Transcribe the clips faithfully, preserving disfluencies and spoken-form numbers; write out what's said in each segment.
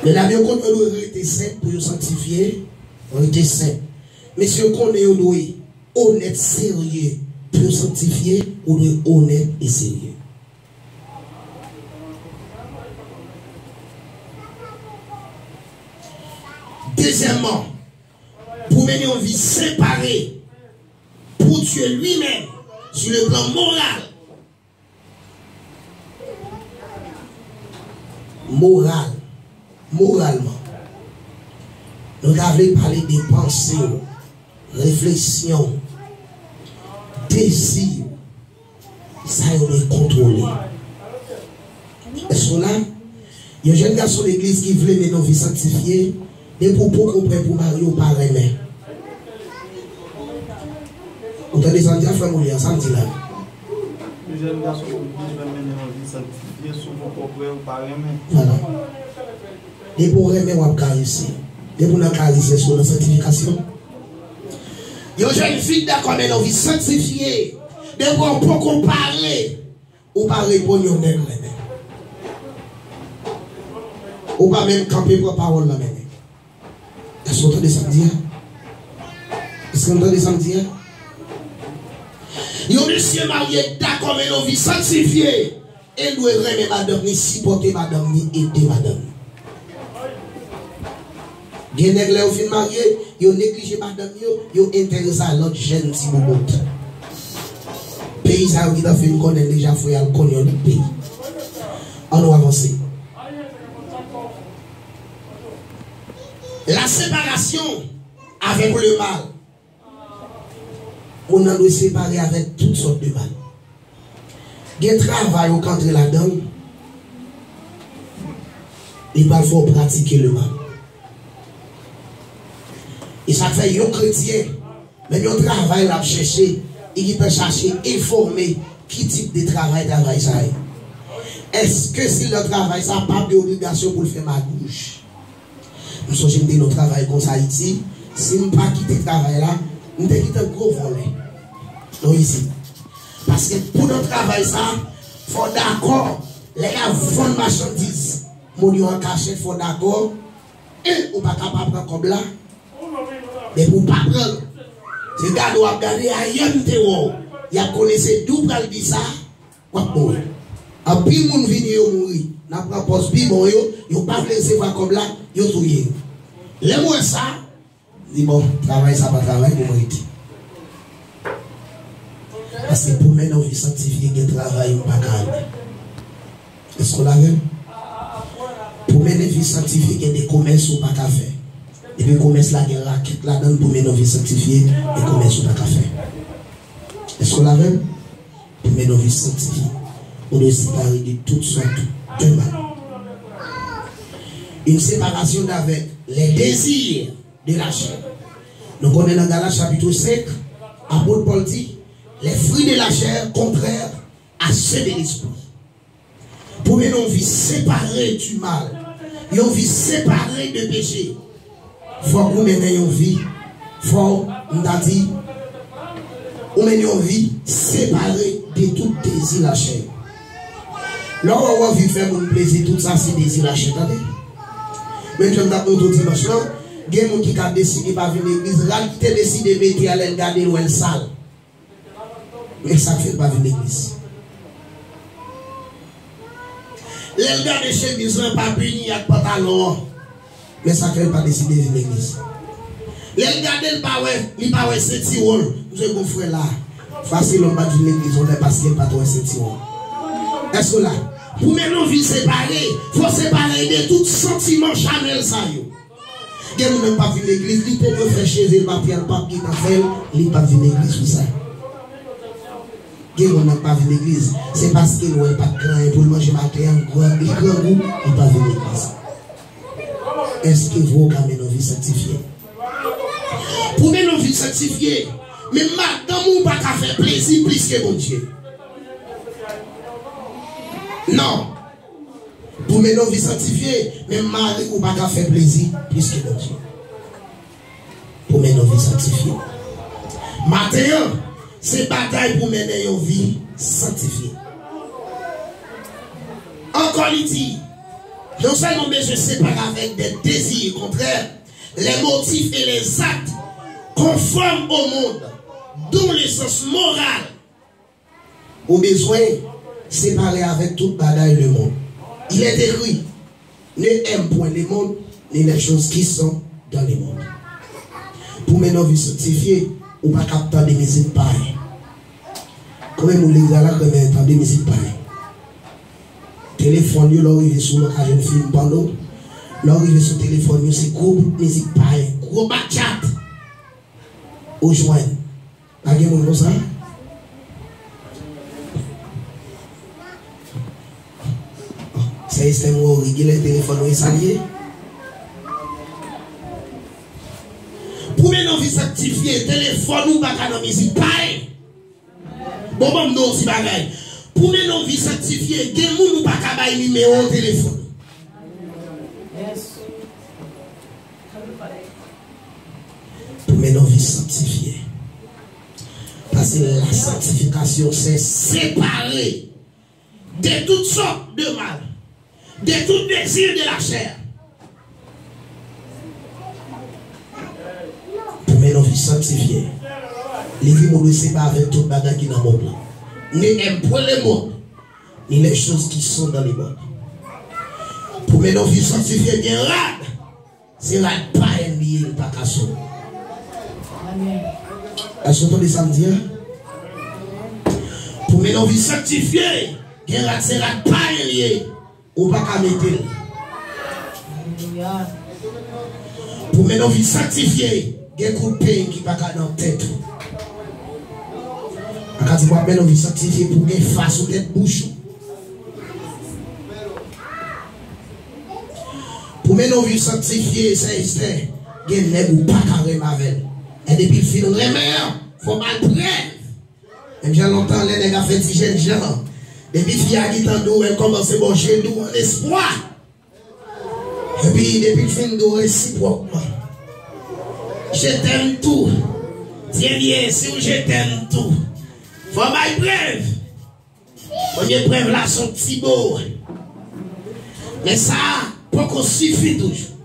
Medam yo konn yo dwe rete senp pou yo sanktifye, rete senp. Mesye yo konnen yo dwe onèt, serye. Pou yo sanktifye, ou dwe onèt e serye. Dezyèmman, pou mennen yon vi separe pour Dieu lui-même, sur le plan moral, moral, moralman, nou ta vle pale de panse w, refleksyon w, dezi w, sa yo dwe kontwole. Èske w la? Yon jèn gason legliz ki vle mennen yon vi sanktifye, depi w poko prè pou marye, w pa renmen. Ou tande sa m di a, frè m William, sa m di la? Yon jèn gason legliz vle mennen yon vi sanktifye, si w poko prè, w pa renmen. Vwala. Depi w renmen, w ap karese. Depi w nan karese, èske w nan sanktifikasyon? Yon jèn fi k dakò mennen yon vi sanktifye, depi w poko pare, ou pa reponn yon nèg renmen. Ou pa menm kanpe pran pawòl nan men nèg. Èske w tande sa m di a? Èske w tande sa m di a? Yon mesye marye k dakò mennen yon vi sanktifye, e l dwe renmen madanm ni, sipòte madanm ni, ede madanm ni. Gen nèg lè yo fin marye, yo neglije madanm yo, yo enterese a lòt jèn ti boubout. Peyi sa yo ki ta fin konnen deja, fwe al konnen yon lòt peyi. Ann nou avanse. La séparation avec le mal. Moun nan dwe separe avèk tout sòt de mal. Gen travay ou ka antre ladan l, li pral fè w pratike le mal. E sa k fè yon kretyen, menm yon travay l ap chèche, li gentan chache enfòme ki tip de travay travay sa ye. Èske si l nan travay sa, pa gen obligasyon pou l fè magouch? M sonje m te nan yon travay konsa Ayiti, si m pa kite travay la, m te gentan gwo vòlè. Non, isit. Paske pou nan travay sa, fò w dakò, lè y ap vann machandiz, moun yo an kachèt, fò w dakò, e ou pa ka pa pran kòb la, depi w pa pran l, se gade w ap gade, ayè m te wè w, y ap konnen se di w pral di sa, w ap mouri. Anpil moun vini, yo mouri. N ap pran pòz pi bon yo, yo pa vle resevwa kòb la, yo touye yo. Lè m wè sa, m di, bon, travay sa pa travay pou mwen rete. Paske pou mennen yon vi sanktifye, gen travay ou pa ka al. Èske w la avè m? Pou mennen vi sanktifye, gen de komès ou pa ka fè. Epi komès la gen rakèt ladan l, pou mennen yon vi sanktifye, gen komès ou pa ka fè. Èske w la avè m? Pou mennen yon vi sanktifye, ou dwe separe de tout sòt de mal. Une séparation d'avec les désirs de la chair. Nou konnen nan Galat chapit senk, apot Pòl di, les fruits de la chair contraires à ceux de l'esprit. Pou mennen yon vi separe du mal, yon vi separe de peche, fòk ou mennen yon vi, fòk m ta di, ou mennen yon vi separe de tout dezi lachè. Lè w wè w anvi fè moun plezi, tout sa se dezi lachè, tande. Men jan m t ap montre w dimanch lan, gen moun ki ka deside pa vin legliz, rad ki te deside mete a, lè l gade l wè l sal. Men sa k fè l pa vin legliz. Lè l gade chemiz lan pa beni ak pantalon an, men sa k fè l pa deside vin legliz. Lè l gade l pa wè, li pa wè sentiwon l. M sonje gon frè la, fasil lòm pa t vin legliz yon lè paske l pa t wè sentiwon l. Èske w la? Pou mennen yon vi separe, fò w separe de tout santiman chanèl sa yo. Gen moun nan k pa vin legliz, li te dwe fè cheve l pa pye a, l p ap gentan fè l, li p ap vin legliz pou sa. Gen moun nan k pa vin legliz, se paske l wè l pa t gen anyen pou l manje maten an, gran, li grangou, li pa vin legliz. Èske vre w ka mennen yon vi sanktifye? Pou mennen yon vi sanktifye, menm madanm ou pa ka fè plezi plis ke Bondye. Non. Pou mennen yon vi sanktifye, menm mari ou pa ka fè plezi plis ke Bondye. Pou mennen yon vi sanktifye. Maten an, se batay pou mennen yon vi sanktifye. Ankò li di, Non seulement bezwen séparer avec des désirs contraires, les motifs et les actes conformes au monde, dont l'essence morale. Ou bezwen séparer avec tout bagay lemonn. Il est écrit, ne aime point le monde, ni les choses qui sont dans le monde. Pou mennen yon vi sanktifye, ou pa ka ap tande mizik payen. Konbyen moun legliz la k renmen tande mizik payen? Telefòn yo, lè w rive sou lòt a jwenn fim pòno. Lè w rive sou telefòn yo, se gwo bout mizik payen, gwo batchat ou jwenn. Pa gen moun konsa? Sè Estè, m wè w ri, genlè telefòn ou e sa l ye? Pou mennen yon vi sanktifye, telefòn ou pa ka nan mizik payen. Bon, ban m di w yon ti bagay. Pou mennen yon vi sanktifye, gen moun ou pa ka bay nimewo telefòn. Pou mennen yon vi sanktifye. Paske la sanctification, c'est séparer de toutes sortes de mal, de tout désir de la chair. Pou mennen yon vi sanktifye, li di moun dwe separe avèk tout bagay ki nan mond lan. Ne aime point le monde, ni les choses qui sont dans le monde. Pou mennen yon vi sanktifye, gen rad. Se rad payen li ye, li pa ka sou. Èske w tande sa m di a? Pou mennen yon vi sanktifye, gen rad, se rad payen li ye, ou pa ka mete l. Pou mennen yon vi sanktifye, gen kout peny ki pa ka nan tèt ou. An ka di w ap mennen yon vi sanktifye pou w gen fas ou tèt bouch ou. Pou mennen yon vi sanktifye, sè Estè, gen nèg ou pa ka renmen avè l. E depi l fin renmen an, fò w ba l prèv. Menm jan lontan, lè nèg ap fè ti jènjan, depi fi a gentan di w, l kòmanse ba w je dou an espwa. Epi, depi l fin di w resipwòkman, je t'aime tou. Byen, byen, si w je t'aime tou, fò w bay prèv. Premye prèv la se yon ti bo. Men sa poko sifi toujou.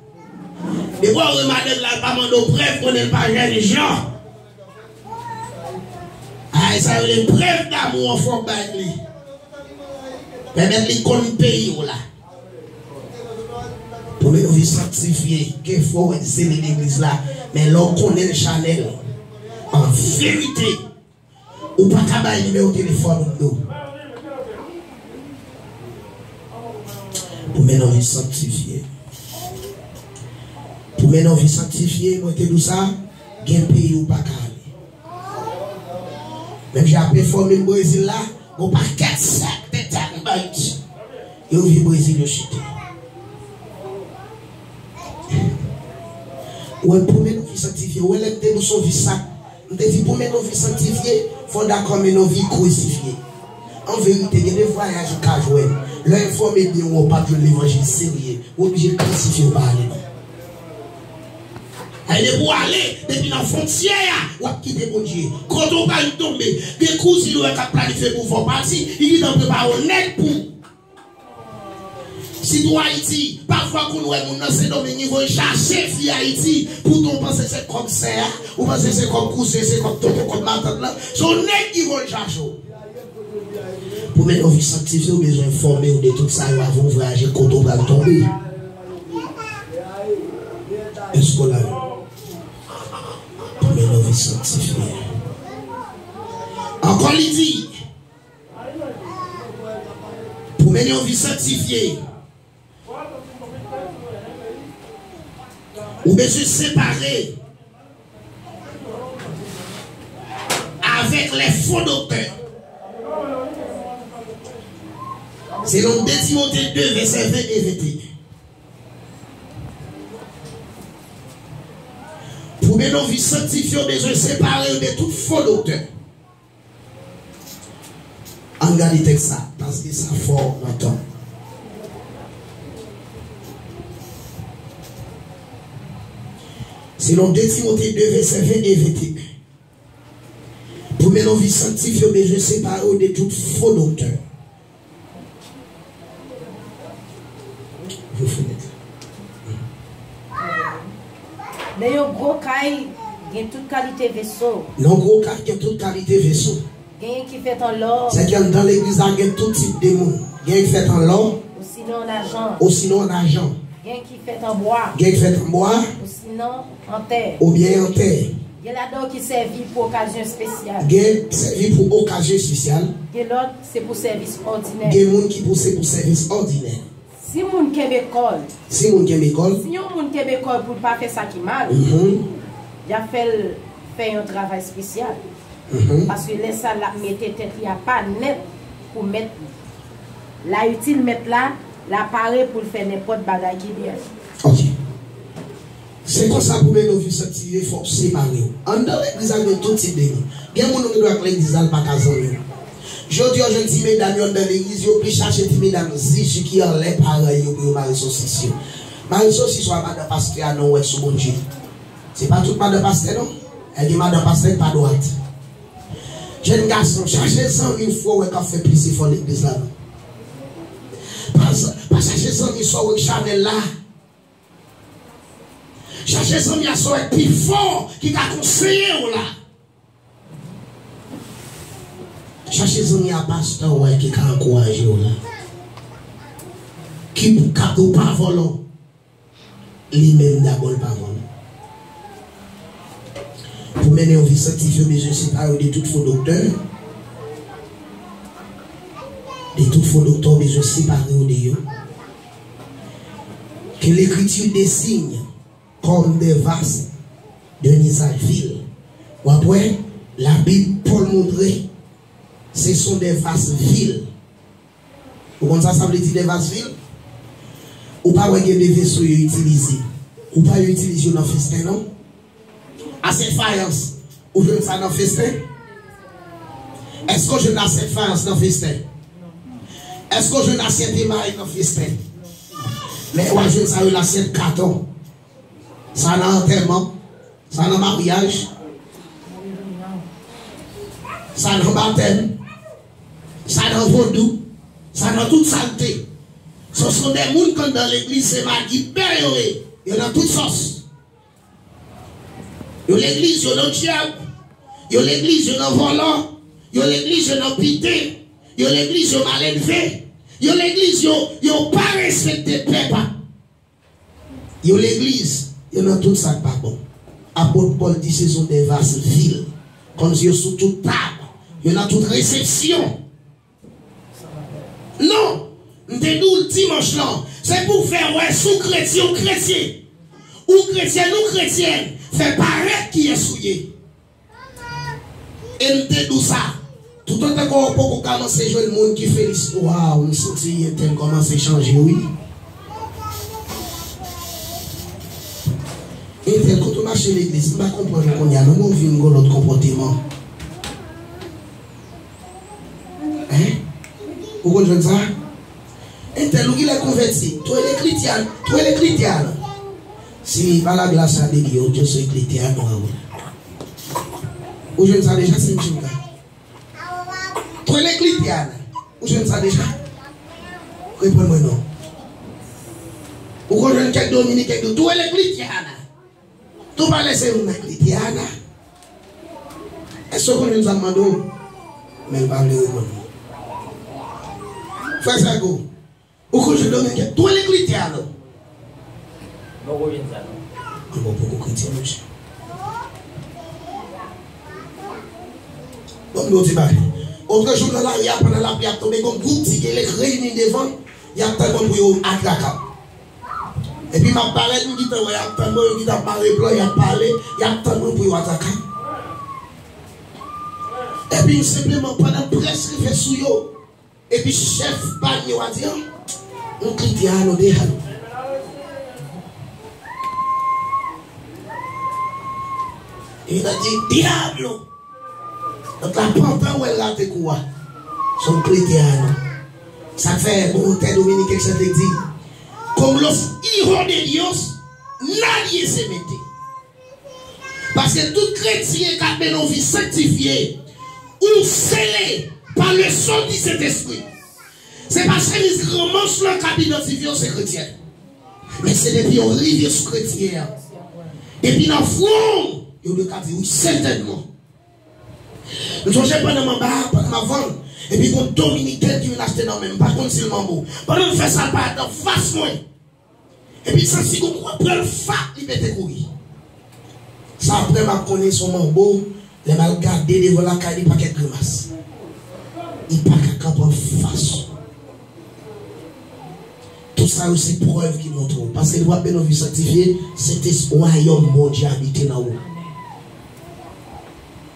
Depi w wè madanm la pa mande w prèv, konnen l pa jènjan. Ay, sa yo rele prèv damou an, fò w bay li. Pèmèt li konn peyi w la. Pou mennen yon vi sanktifye, gen fwa w wè l zele legliz la, men lè w konnen l chanèl, an verite, ou pa ka bay nimewo telefòn ou m do. Pou mennen yon vi sanktifye. Pou mennen yon vi sanktifye, mwen te di w sa, gen peyi ou pa ka ale. Menm jan ap enfòme m Brezil la, gon pakèt sèk de tèt bèt. Yo vin Brezil, yo chite. Ou wè, pou mennen yon vi sanktifye, ou wè lè m te di w se yon vi sa, m te di pou mennen yon vi sanktifye, fò w dakò mennen yon vi krisifye. An verite, gen de vwayaj ou ka jwenn. Lè w enfòme byen, ou wè w p ap jwenn levanjil serye. Ou oblije krisifye, ou pa ale non. Ay, depi w ale, depi nan fwontyè a, w ap kite Bondye. Kote w pral tonbe, gen kouzin ou wè k ap planifye pou fè w pati, li gentan prepare w nèt pou. Sitou Ayiti, pafwa konn wè moun nan Sendomeng, li voye chache fi Ayiti, poutan w panse se kòm sè a, ou panse se kòm kouzen, se kòm tonton, kòm matant lan, se yon nèg ki voye chache w. Pou mennen yon vi sanktifye, ou bezwen enfòme w de tout sa yo avan w vwayaje kote w pral tonbe. Èske w la? Pou mennen yon vi sanktifye. Ankò li di, pou mennen yon vi sanktifye, ou bezwen separe avec les faux docteurs. Selon de Timote de, vèsè ven e venteyen. Pou mennen yon vi sanktifye, ou bezwen separe w de tout fo doktè. Ann gade tèks sa, paske sa fò nan tan. Selon de Timote de, vèsè ven e venteyen. Pou mennen yon vi sanktifye, ou bezwen separe w de tout fo doktè. Yo Nan yon gwo kay, gen tout kalite veso. Nan yon gwo kay, gen tout kalite veso. Genyen ki fèt an lò. Sèke anndan legliz la, gen tout tip de moun. Genyen ki fèt an lò. Osinon an ajan. Osinon an ajan. Genyen ki fèt an bwa. Genyen ki fèt an bwa. Osinon an tè. Oubyen an tè. Gen ladan yo ki sèvi pou okazyon espesyal. Gen sèvi pou okazyon espesyal. Gen lòt, se pou sèvis òdinè. Gen moun ki pou se pou sèvis òdinè. Si moun kenbe kò l. Si moun kenbe kò l. Si yon moun kenbe kò l pou l pa fè sa ki mal, mhm, y ap fè l fè yon travay espesyal. Mhm. Paske lè sa l ap mete tèt li apa nèt pou mèt li. La itil mèt la, l ap pare pou l fè nenpòt bagay ki byen. Ok. Se konsa pou mennen yon vi sanktifye, fò w separe w. Anndan legliz la gen tout tip de moun. Gen moun ou gen dwa ak legliz la, l pa ka zanmi w. Jodi a, w jwenn ti medam yo anndan legliz, yo plis chache ti medam zizi ki anlè paran yo pou yo mare sosis yo. Mare sosis ou a madan pastè a non, ou wè sou Bondye. Se pa tout madan pastè non. E gen madan pastè ki pa dwat. Jèn gason, chache zanmi w fò w wè k ap fè plis efò legliz la non. Pa, pa chache zanmi sa w wè k chanèl la. Chache zanmi a sa w wè k pi fò ki ka konseye w la. Chache zanmi a pastè w wè ki ka ankouraje w la. Ki ka di w pa vòlò. Li menm dabò l pa vòlò. Pou mennen yon vi sanktifye, w bezwen separe w de tout fo doktè. De tout fo doktè, w bezwen separe w de yo. Que l'Écriture désigne comme des vases d'un usage vil. W ap wè, Labib, Pòl montre, ce sont des vases vils. Ou konn sa sa vle di, des vases vils? Ou pa wè gen de veso yo itilize? Ou pa yo itilize yo nan festen, non? Asyèt fayans, ou jwenn sa nan festen? Èske w jwenn asyèt fayans nan festen? Èske w jwenn asyèt emay nan festen? Men w a jwenn sa yo nan asyèt katon. Sa nan antèman, sa nan maryaj, sa nan batèm, sa nan vodou, sa nan tout salte. Ce sont des moun k anndan legliz, se magi bè yo ye. Yo nan tout sòs. Yo legliz, yo nan dyab. Yo legliz, yo nan vòlò. Yo legliz, yo nan pite. Yo legliz, yo maledve. Yo legliz, yo, yo pa respekte pèp. Yo legliz, yo nan tout sa k pa bon. Apot Pòl di se sont des vases vils. Kòmsi yo sou tout tab. Yo nan tout resepsyon. Non, m te di w l dimanch lan, se pou w fè wè si w kretyen ou kretyen. Ou kretyèn ou kretyèn, fè parèt kiyès ou ye. E m te di w sa, toutotan ke w poko kòmanse jwenn moun ki felisite w, waw, m santi entèl kòmanse chanje wi. Entèl, kote w mache legliz, m pa konprann ou kounye a non, men w vin gen yon lòt konpòteman. Hein? Ou konn jwenn sa? Entèl, ou genlè konvèti. Twele klitya, twele klitya la. Si pa la grasa de Dye, yo soy klitya nwa ou. Ou jwenn sa deja, si m chita? Twele klitya la. Ou jwenn sa deja? Reponn mwen non. Ou konn jwenn kèk dominiken ki di, twele klitya la. Tou pa lèse moun nan klitya la. Èske w konn jwenn sa m mande w? Men l pa vle reponn mwen. Frè Sago, ou konn jwenn dominiken tou leklitya non? Mwen poko jwenn sa non. Mwen poko kretyen monchè. Bon, m di w ti bagay. Otrejou nan lari a, pandan lapli ap tonbe, gon gwoup ti gele k reyini devan, y ap tann mwen pou yo atraka m. Epi m ap parèt, m gentan wè y ap tann mwen, yo gentan ap mare plan, y ap pale, y ap tann mwen pou yo atraka m. Epi m senpleman, pandan m prèske rive sou yo, epi chèf bann yo a di, "An, yon klitya a non deja non." Epi l a di, "Diablo!" Lòt la pantan wè l rate kou a. Se yon klitya a non. Sa k fè bon otè dominiken k chante di, "Con los hijos de Dios nadie se mete." Paske tout kretyen k ap mennen yon vi sanktifye, ou sele pa le sang du Saint-Esprit. Se pa chemiz gran manch lan k ap idantifye w se kretyen. Men se depi yo rive sou kretyen an, depi nan fwon, yo dwe ka di wi, sètènman. M sonje pandan m anba a, pandan m ap vann, epi gon dominiken ki vin achte nan men m, m pa konn si l manbo. Pandan m fè sa, l parèt anfas mwen. Epi l santi gon kout pran l, fap, li pete kouri. Se apre m ap konnen se yon manbo, lè m al gade devan lakay li, pakèt grimas. Li pa ka kanpe anfas ou. Tout sa yo se prèv ki montre w. Paske lè w ap mennen yon vi sanktifye, Sentespri, wayòm Bondye abite nan ou.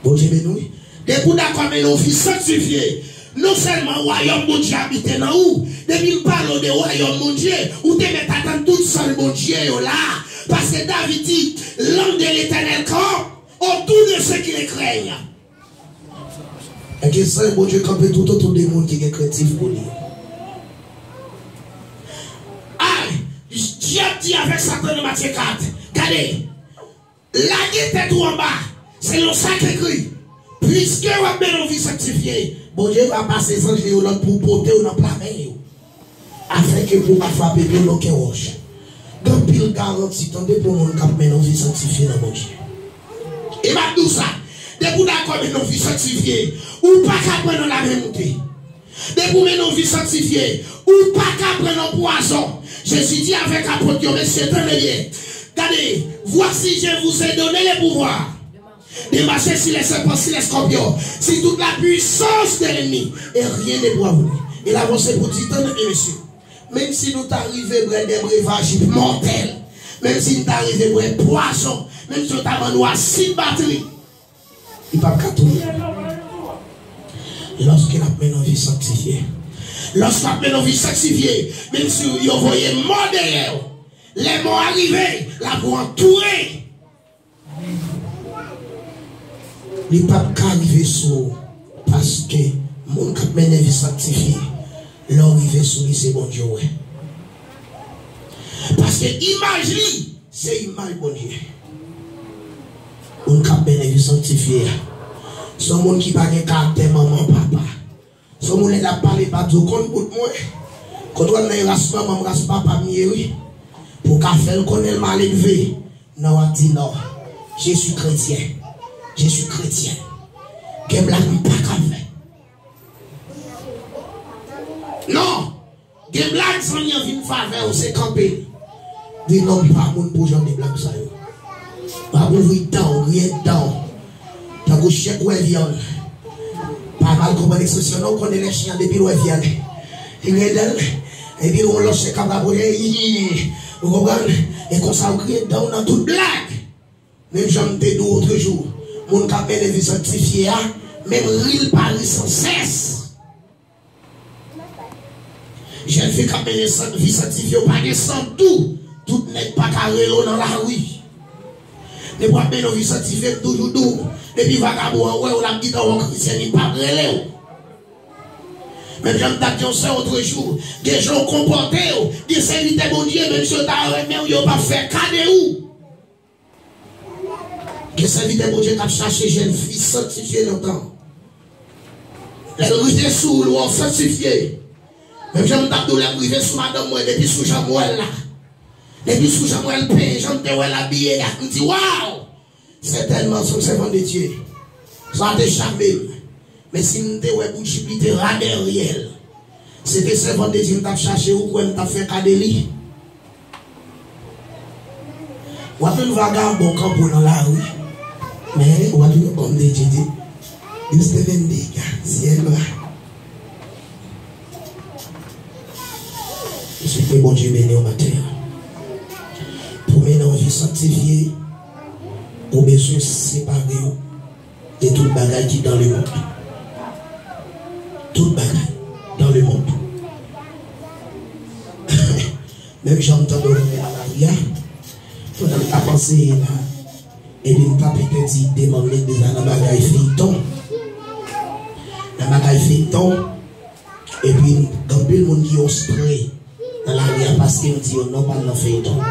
Bondye beni w wi. Depi w dakò mennen yon vi sanktifye, non sèlman wayòm Bondye abite nan ou, depi m pale w de wayòm Bondye, ou te mèt atann tout zòt Bondye yo la. Paske David di, l'ange de l'Éternel campe autour de ceux qui le craignent. E ke zanj Bondye kanpe toutotou de moun ki gen krentif pou li. Ay, dyab di avèk Satan nan Matye kat, gade, lage tèt ou anba, selon sa k ekri, piske w ap mennen yon vi sanktifye, Bondye va pase zanj li yo lòd pou pote w nan pla men yo. Afenke pou w pa frape pye w nan kè wòch. Gen anpil garanti, tande, pou moun k ap mennen yon vi sanktifye nan Bondye. E m ap di w sa, depi w dakò mennen yon vi sanktifye, ou pa ka pran nan lamen moute. Depi w mennen yon vi sanktifye, ou pa ka pran nan pwazon. Jezi di avèk apot yo, mesye, tande byen. Gade, voici, je vous ai donné le pouvoir de marcher sur les serpents, sur les scorpions, sur toute la puissance de l'ennemi, et rien ne pourra vous nuire. E l avanse pou di, tande byen, mesye, menm si nou ta rive bwè de brevaj mòtèl, menm si nou ta rive bwè pwazon, menm si yo ta ban nou asid batri, li p ap ka touye nou. Lòske n ap mennen yon vi sanktifye, lòske n ap mennen yon vi sanktifye, menm si yo voye mò dèyè w, lè mò a rive, l ap antoure. Li p ap ka rive sou ou, paske moun k ap mennen vi sanktifye, lè w rive sou li, se Bondye w wè. Paske imaj li, se imaj Bondye. Moun k ap mennen vi sanktifye a, se yon moun ki pa gen karaktè manman, papa. Se yon moun lè l ap pale, l pa di w konn bout mwen. Kote w al nan ras manman m, ras papa m ye wi. Pou w ka fè l konnen l mal elve. Non, w ap di non. Je suis chrétien. Je suis chrétien. Gen blag m pa ka fè. Non. Gen blag zanmi an vin fè avè w, se kanpe l. Di non, m pa moun pou jan de blag sa yo. W ap ouvri dan w, griyen dan w. Tankou chen k wè vyann. Pa mal konprann ekspresyon non, ou konnen lè chen an depi l wè vyann, li griyen dan l. Epi yon lòt chen k ap rapwoche, yi, ou konprann? E konsa ou griyen dan w nan tout blag. Menm jan m te di w otrejou, moun k ap mennen vi sanktifye a, menm ri l pa ri sansès. Jèn fi k ap mennen san-, vi sanktifye, ou pa gen san dou. Tout nèg pa ka rele w nan lari. Depi w ap mennen yon vi sanktifye, m toujou di w, depi vagabon an wè w, l ap gentan wè w kretyen, li p ap rele w. Menm jan m t ap di yon sè otrejou, gen jan w konpòte w, gen sèvitè Bondye, menm si yo ta renmen w, yo p ap fè ka de ou. Gen sèvitè Bondye k ap chache jèn fi sanktifye lontan. Lè l rive sou ou, l wè w sanktifye. Menm jan m t ap di w, lè m rive sou madanm mwen, depi sou jan m wè l la, depi sou jan m wè l penyen, jan m te wè l abiye a, m di, waw! Sètènman, se yon sèvant de Dye. Sa te chape m. Men si m te wè bout jip li te ra dèyè l, se te sèvant de Dye m t ap chache, ou kwè m t ap fè ka de li? W ap jwenn vagabon kanpe w nan lari, men w ap jwenn òm de Dye, Dios te bendiga, cielo. M swete Bondye beni w maten an. Pou mennen yon vi sanktifye, ou bezwen separe w de tout bagay ki dans le monde. Tout bagay dans le monde. Menm jan m tande w nan lari a, pandan m t ap anseye la, epi m t ap entèdi de manm legliz la nan bagay feyton. Nan bagay feyton, epi gen anpil moun ki ostre nan lari a paske m di yo non, pa al nan feyton.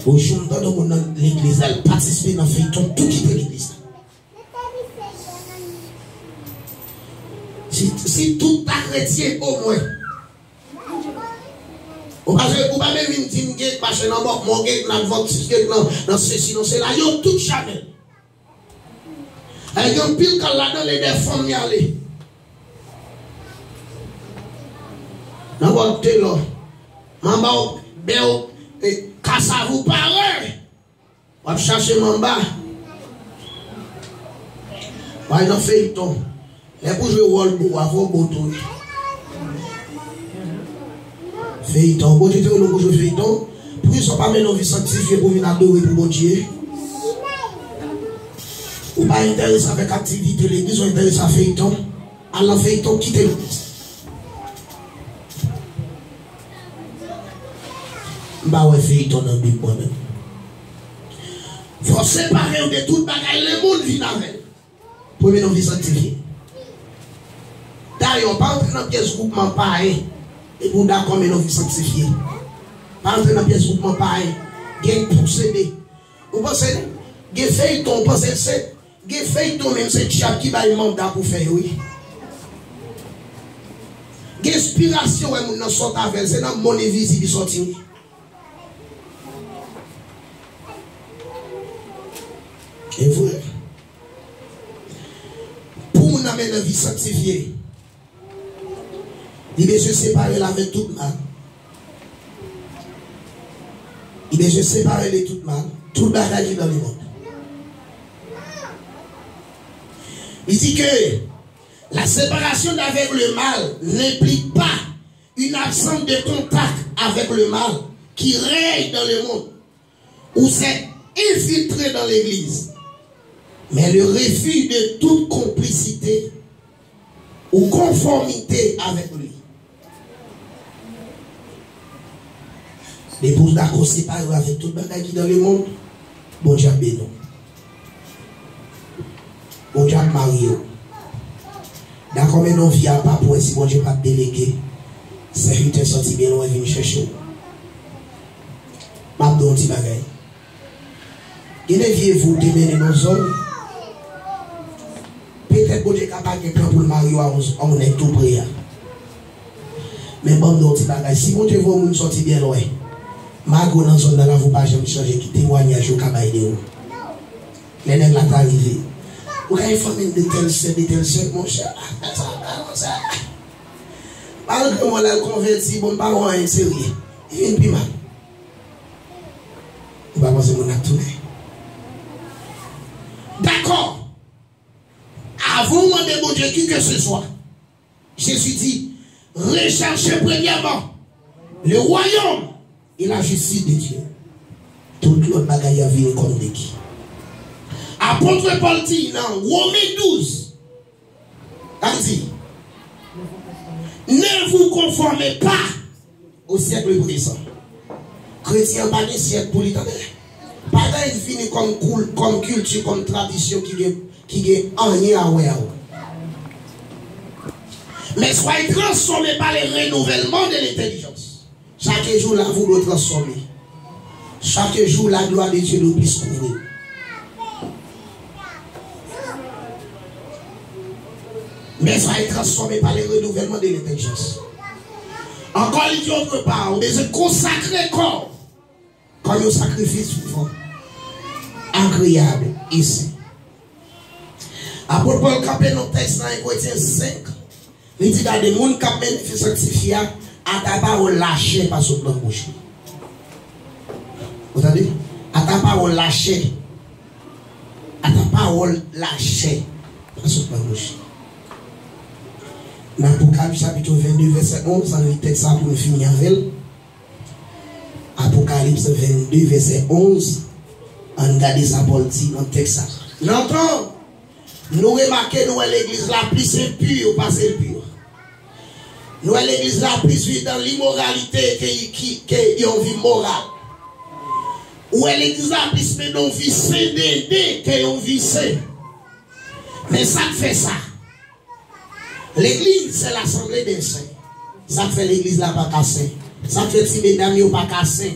Yon jou m tande yon moun nan legliz la, l patisipe nan feyton, tou kite legliz la. Si, si tout ta kretyen omwen, Ou pa, ou pa menm vin di m gen mache nan mò, mò gen nan advantis, gen nan, nan sesi, nan sela, yo tout chanèl. Ay, gen anpil kal ladan, lè de fanm y ale. Nan bòt telò. Manba w, bè w, e, kasav ou pare. W ap chache manba. W al nan feyton. Lè pou jwe wòl bo a, fò w bo tou wi. Feyton. Bondye te rele w pou jwe feyton. Poukisa w pa mennen yon vi sanktifye pou w vin adore pou Bondye? Ou pa enterese avèk aktivite legliz, ou enterese a feyton. Al nan feyton, kite legliz. M pa wè feyton nan Bib mwen menm. Fò w separe w de tout bagay lemonn vin avè l. Pou w mennen yon vi sanktifye. Dayè, pa antre nan pyès gwoupman payen epi w dakò mennen yon vi sanktifye. Pa antre nan pyès gwoupman payen. Gen posede. Ou panse gen feyton, ou panse se gen feyton menm se dyab ki bay manda pou fè yo wi. Gen enspirasyon wè moun nan sòt avè l, se nan monn envizib li sòti wi. E vre. Pou moun nan mennen vi sanktifye, li bezwen separe l avèk tout mal. Li bezwen separe l de tout mal, tout bagay ki nan lemonn. Li di ke la séparation d'avec le mal n'implique pas une absence de contact avec le mal qui règne dans le monde. Ou s'est infiltré dans l'église, mais le refus de toute complicité ou conformité avec lui. Depi w dakò separe w avèk tout bagay ki nan lemonn, Bondye ap beni w. Bondye ap marye w. Dakò mennen yon vi apa pou wè si Bondye p ap delege sèvitè sòti byen lwen vin chèche w. M ap di w yon ti bagay. Gen de vye vi w te mennen nan zòn. Petèt Bondye ka pa gen plan pou l marye w a yon, a yon nèg tou pre a. Men ban m di w yon ti bagay. Si Bondye voye yon moun sòti byen lwen, magre w nan zòn nan, lavi w pa janm chanje, ki temwayaj yo ka bay de ou? Lè nèg la ta rive, ou ka gen fanmi de tèl sè, de tèl sè, monchè, afè sa pa konsa. Malgre mwen lè l konvèti, bon, m pa wè anyen serye. Li vin pi mal. Ou pa panse moun ap tounen? Dakò. Avan w mande Bondye ki ke se swa, Jezi di, recherchez premièrement le royaume et la justice de Dieu. Tout lòt bagay y ap vini kòm degi. Apot Pòl di nan Women douz, l ap di, ne vous conformez pas au siècle présent. Kretyen an pa gen syèk pou li, tande. Bagay vini kòm koul-, kòm kilti, kòm tradisyon ki gen, ki gen anyen a wè a ou. Mais soyez transformés par le renouvellement de l'intelligence. Chaque jour, la vie doit transformer. Chaque jour, la gloire de Dieu doit plus couvrir. Mais soyez transformés par le renouvellement de l'intelligence. Ankò, li di otrepwa, ou bezwen konsakre kò w kòm yon sakrifis vivan, agreyab e sen. Apot Pòl kanpe nan tèks nan en Korentyen senk, li di, gade, moun k ap mennen vi sanktifye a, ata pawòl lachè pa sot nan bouch li. Ou tande? Ata pawòl lachè. Ata pawòl lachè pa sot nan bouch li. Nan Apokalips chapit vennde, vèsè onz, ann li tèks sa pou nou fini avè l. Apokalips vennde, vèsè onz, ann gade sa Pòl di nan tèks sa. Nan tan, nou remake, nou wè legliz la plis enpi pase l pi. Nou wè legliz la plis viv nan limoralite ke, ke, ke yon vi moral. Ou wè legliz la plis mennen yon vi sen denden ke yon vi sen. Men sa k fè sa? Legliz se l'assemblée des saints. Sa k fè legliz la pa ka sen? Sa k fè ti medam yo pa ka sen?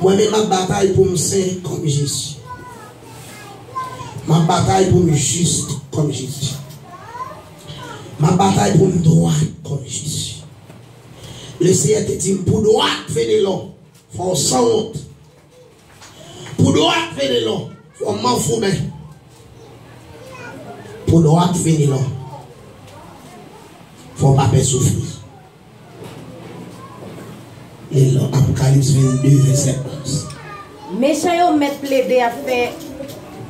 Mwen menm, m ap batay pou m sen kòm Jezi. M ap batay pou m jis kòm Jezi. M ap batay pou m dwat kòm Jezi. Le Seyè te di m, pou dwat venelon, fò w sanwont. Pou dwat venelon, fò w manfouben. Pou dwat venelon, fò w pa pè soufri. Li nan Apokalips vennde, vèsè onz. Mechan yo mèt plede ap fè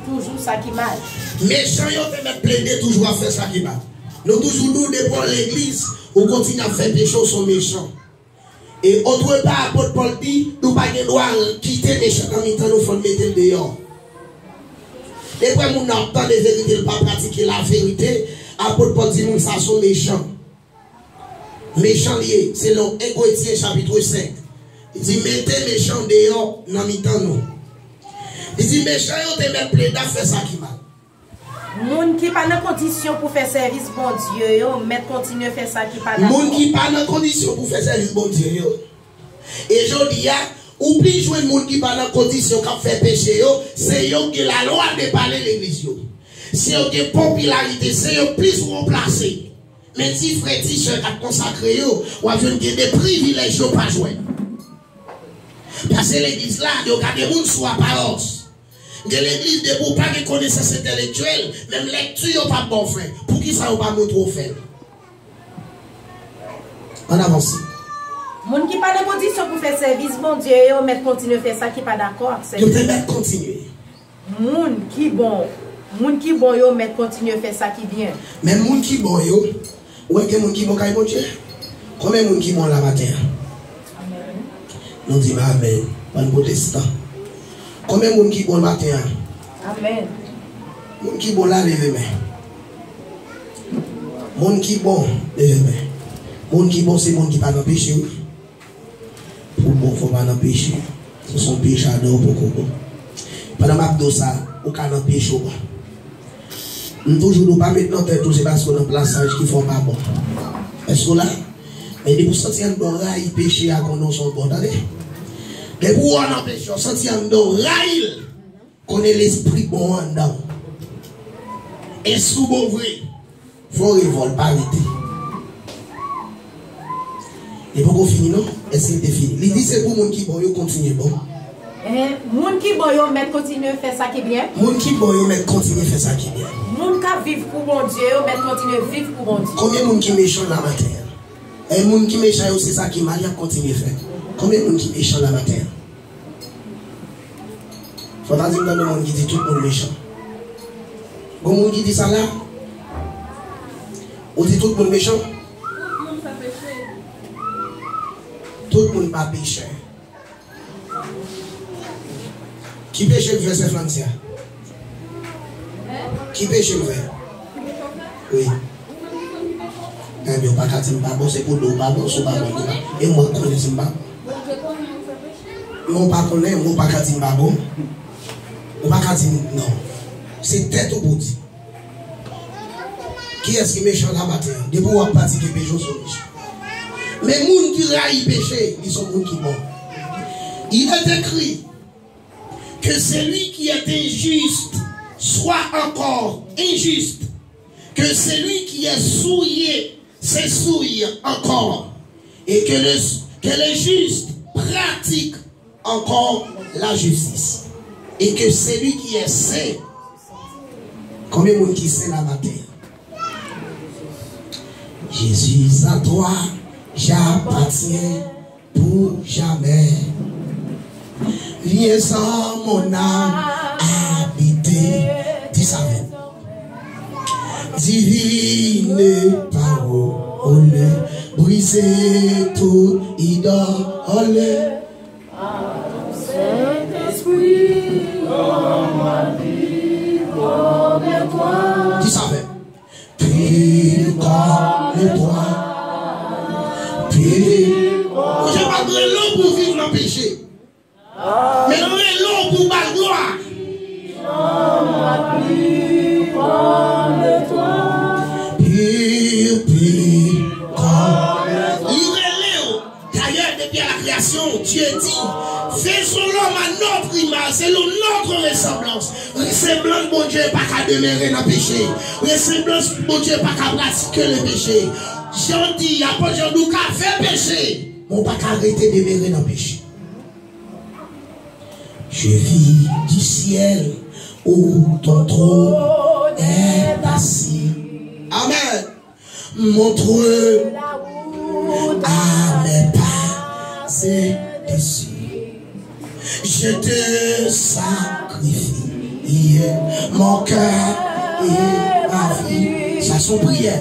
toujou sa ki mal. Mechan yo te mèt plede toujou ap fè sa ki mal. Nou toujou di w depi w legliz, ou kontinye ap fè peche, w se yon mechan. E otrepa, apot Pòl di, nou pa gen dwa kite mechan nan mitan nou, fò n mete l deyò. Depi w wè moun nan ap tande verite, l pa pratike laverite, apot Pòl di moun sa se yon mechan. Mechan li ye, selon en Korentyen chapit senk. Li di, mete mechan deyò nan mitan nou. Li di, mechan yo te mèt plede ap fè sa ki mal. Moun ki pa nan kondisyon pou fè sèvis Bondye yo mèt kontinye fè sa ki pa dakò. Moun ki pa nan kondisyon pou fè sèvis Bondye yo. E jodi a, ou plis jwenn moun ki pa nan kondisyon k ap fè peche yo, se yo k gen lalwa de pale legliz yo. Se yo k gen popilarite, se yo k plis wo plase. Men ti frè, ti sè k ap konsakre yo, w ap jwenn gen de privilèj yo pa jwenn. Pase legliz la, yo gade moun sou aparans. Gen legliz, depi w pa gen konesans entelektyèl, menm lèkti yo p ap ba w fè. Poukisa yo pa montre w fè l? Ann avanse. Moun ki pa nan kondisyon pou fè sèvis Bondye yo mèt kontinye fè sa ki pa dakò ak sèvis. Yo te mèt kontinye. Moun ki bon, moun ki bon yo mèt kontinye fè sa ki byen. Men moun ki bon yo, ou wè gen moun ki bon kay Bondye? Konbyen moun ki bon la maten an? Nou di m amèn. Bann pwotestan. Konbyen moun ki bon maten an? Amèn. Moun ki bon la, leve men. Moun ki bon, leve men. Moun ki bon se moun ki pa nan peche, wi. Pou w bon, fò w pa nan peche. Si w se yon pechadè, ou poko bon. Pandan m ap di w sa, ou ka nan peche, ou bon. M toujou di w pa met nan tèt ou se paske w nan plasaj ki fè w pa bon. Èske w la? Men depi w santi anndan w rayi peche a, konnen w se yon bon, tande. Depi w wè w nan peche, w santi anndan w rayi l, konnen lespri bon anndan w. Èske w bon vre? Fò w revòlte, pa rete. Li poko fini non. Èske li te fini? Li di se pou moun ki bon yo kontinye bon. Hen, moun ki bon yo mèt kontinye fè sa ki byen. Moun ki bon yo mèt kontinye fè sa ki byen. Moun k ap viv pou Bondye yo mèt kontinye viv pou Bondye. Konbyen moun ki mechan la maten an? E moun ki mechan yo se sa ki mal y ap kontinye fè. Konbyen moun ki mechan la maten an? Fò ta di m tande moun ki di tout moun mechan. Gon moun ki di sa la? Ou di tout moun mechan? Tout moun fè peche. Tout moun pa pechè. Ki peche m fè, sè Francia? Ki peche m fè? Wi. Ebyen, ou pa ka di m pa bon, se pou di w pa bon, si w pa bon, ou pa. E mwen konnen si m pa bon. Men ou pa konnen, men ou pa ka di m pa bon. Ou pa ka di m non. Se tèt ou pou di. Kiyès ki mechan la maten an? Depi w ap pratike peche, w se yon mechan. Men moun ki rayi peche, li se yon moun ki bon. Il est écrit que celui qui est injuste soit encore injuste, que celui qui est souillé se souille encore, et que le, que le juste pratique encore la justice, et que celui qui est saint. Konbyen moun ki sen la maten? Jésus, à toi j'appartiens pour jamais. Viens dans mon âme habiter. Dis avec. Divine parole, briser toute idole. Saint-Esprit, envoie-moi vivre en toi. Dis avec. Pur comme toi. Pur. Bondye pa rele w pou w viv nan peche. Men l rele w pou w ba l glwa. Pur, pur comme. Li rele w. Dayè, depi a la kreyasyon, Dye di, faisons l'homme à notre image, selon notre ressemblance. Resanblans Bondye pa ka demere nan peche. Resanblans Bondye pa ka pratike le peche. Jan di, apot Jan di, ou ka fè peche. Mwen pa ka rete demere nan peche. Je vis du ciel où ton trône est assis. Amen. Montre à mes pas un dessein. Je te sacrifie mon cœur et ma vie. Sa se yon priyè.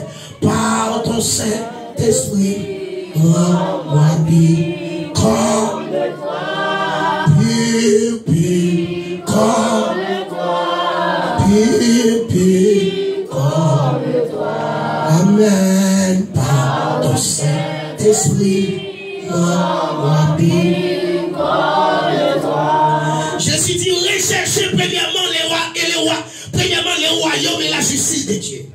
Par ton Saint-Esprit, rends-moi pur comme toi. Pur, pur comme toi. Pur, pur comme toi. Amen. Par ton Saint-Esprit, rends-moi pur comme toi. Jésus dit, recherchez premièrement les rois et les rois, premièrement le royaume et la justice de Dieu.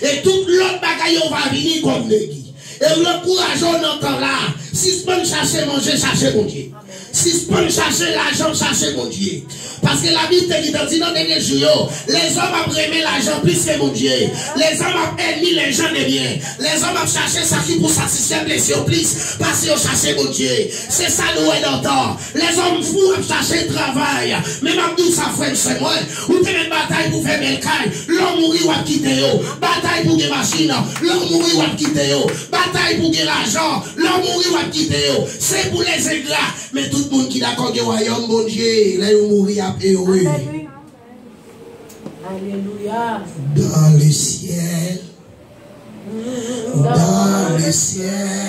E tout lòt bagay yo va vini kòm negi. E m ankouraje w nan tan la, sispann chache manje, chache Bondye. Sispann chache lajan, chache Bondye. Paske Labib te gentan di nan dènye jou yo, lèzòm ap renmen lajan plis ke Bondye. Lèzòm ap ènmi lèjan de byen. Lèzòm ap chache sa ki pou satisfè plezi yo plis pase yo chache Bondye. Se sa nou wè nan tan. Lèzòm fou ap chache travay. Men m ap di w sa, frè m, sè mwen, ou te mèt batay pou fè bèl kay. Lè w mouri, w ap kite yo. Batay pou gen machin. Lè w mouri, w ap kite yo. Batay pou gen lajan. Lè w mouri, w ap kite yo. Se pou les ingrats. Men tout moun ki dakò gen wayòm Bondye, lè yo mouri, y ap ere. Alelouya. Dans le ciel. Dans le ciel.